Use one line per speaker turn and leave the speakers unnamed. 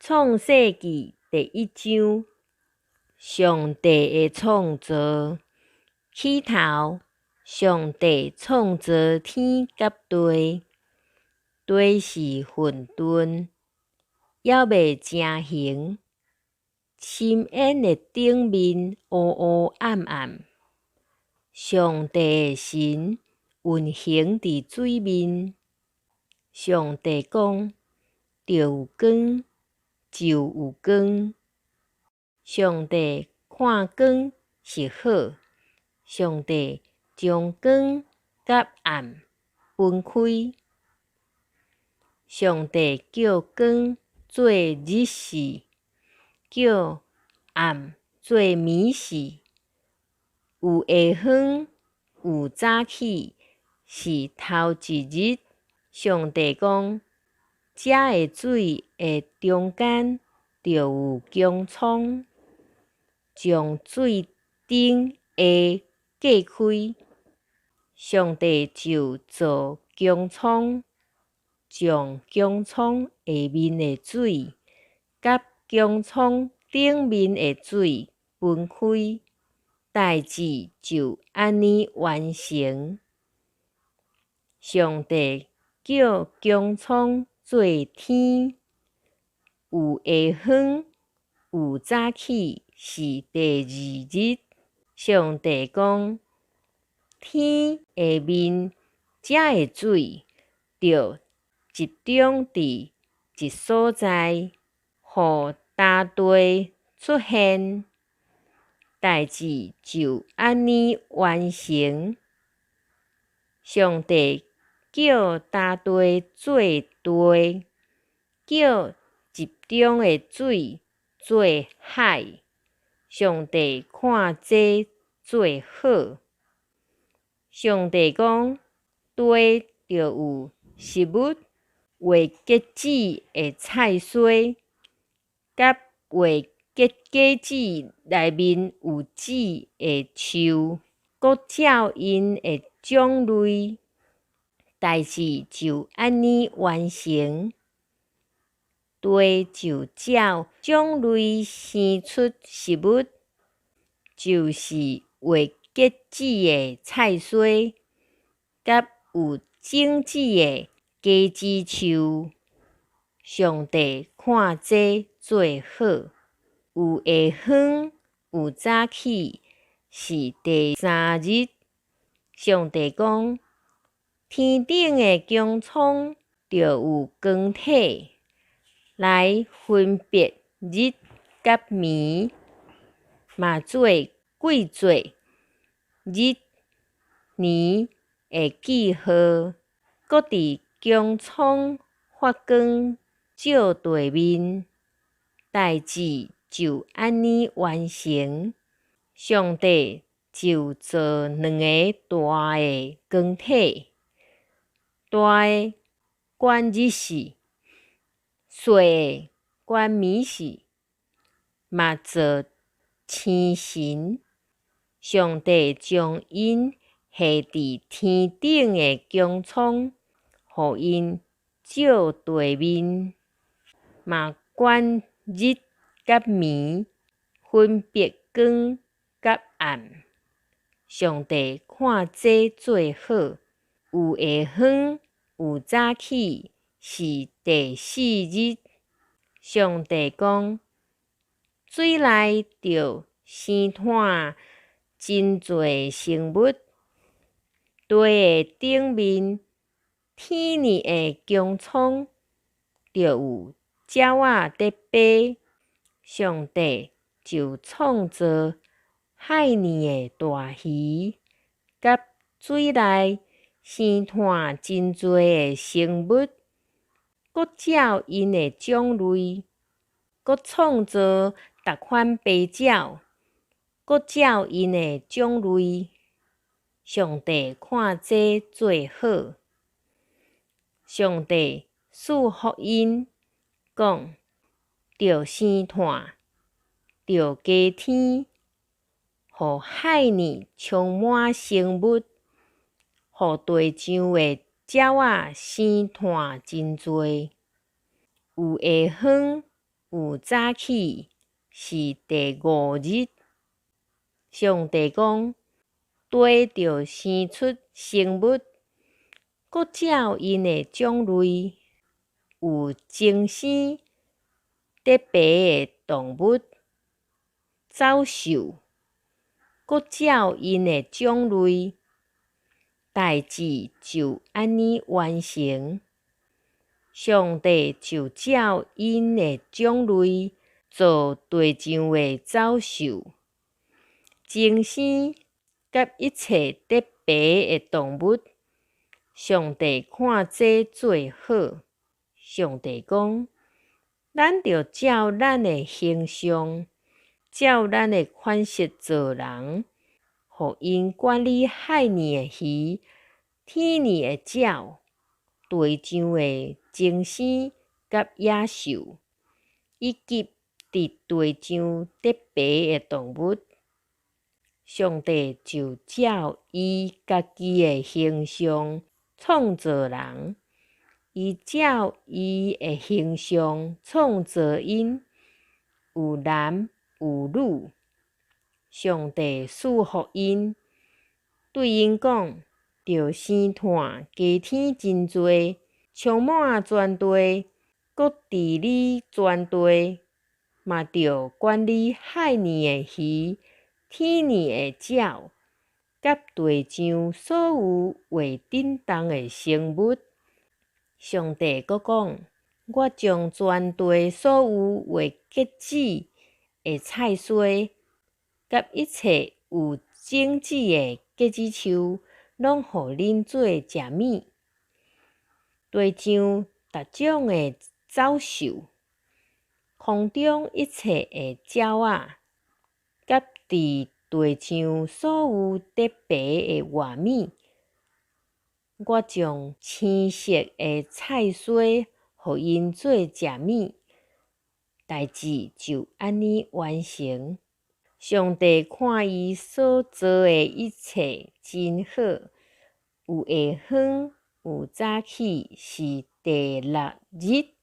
創世記第一章，上帝的創造。起頭，上帝創造天佮地，地是混沌，猶未成形。深淵的頂面烏烏暗暗。上帝的神運行佇水面。上帝講：著有光，就有光。上帝看光是好，上帝將光佮暗分開。上帝叫光做日時，叫暗做暝時。有下昏，有早起，是頭一日。上帝講：這个水的中間，著有穹蒼，將水頂下隔開。上帝就造穹蒼，將穹蒼下面的水，佮穹蒼頂面的水分開，代誌就按呢完成。上帝叫穹蒼做天，有下昏，有早起，是第二日。上帝講：天下面這个水，著集中佇一所在，予乾地出現。代誌就按呢完成。上帝叫乾地做地，叫集中的水做海。上帝看這做好。上帝講：地著有食物，會結籽的菜蔬，佮會結果子內面有籽的樹，各照𪜶的種類。代誌就按呢完成。地就照種類生出食物，就是會結籽的菜蔬，佮有種子的果子樹。上帝看這做好。有下昏，有早起，是第三日。上帝講：天頂的穹蒼著有光體，來分別日佮暝，嘛做季節、日、年的記號，閣佇穹蒼發光照地面。代誌就按呢完成。上帝就造兩个大的光體，大的管日時，細的管暝時，嘛造星辰。上帝將𪜶下佇天頂的穹蒼，予𪜶照地面，嘛管日佮暝，分別光佮暗。上帝看這做好。有下昏，有早起，是第四日。上帝講：水內著生湠真濟生物，地的頂面，天爾的穹蒼，著有鳥仔佇飛。上帝就創造海裡的大魚，佮水內生湠真濟的生物，各照𪜶的種類；閣創造逐款飛鳥，各照𪜶的種類。上帝看這做好。上帝賜福𪜶，講：著生湠，著加添，予海裡充滿生物，予地上的鳥仔生湠真濟。有下昏，有早起是第五日。上帝講：地著生出生物，各照𪜶的種類，有精生得爬的動物、走獸，各照𪜶的種類。代誌就按呢完成。上帝就照𪜶的種類造地上的走獸、精生佮一切得爬的動物。上帝看這做好。上帝講：咱著照咱的形象，照咱的款式造人，予𪜶管理海裡的魚、天裡的鳥、地上的精生佮野獸，以及佇地上得爬的動物。上帝就照伊家己的形象創造人，伊照伊的形象創造𪜶，有男有女。上帝賜福𪜶，對𪜶講：著生湠加添真濟，充滿全地，閣治理全地，嘛著管理海裡的魚、天裡的鳥，佮地上所有會振動的生物。上帝閣講：我將全地所有會結籽的菜蔬，佮一切有種子的結子樹，攏予恁做食物。地上逐種的走獸，空中一切的鳥仔，佮佇地上所有得爬的活物，我將青色的菜蔬予𪜶做食物。代誌就按呢完成。上帝看伊所造的一切真好，有下昏，有早起，是第六日。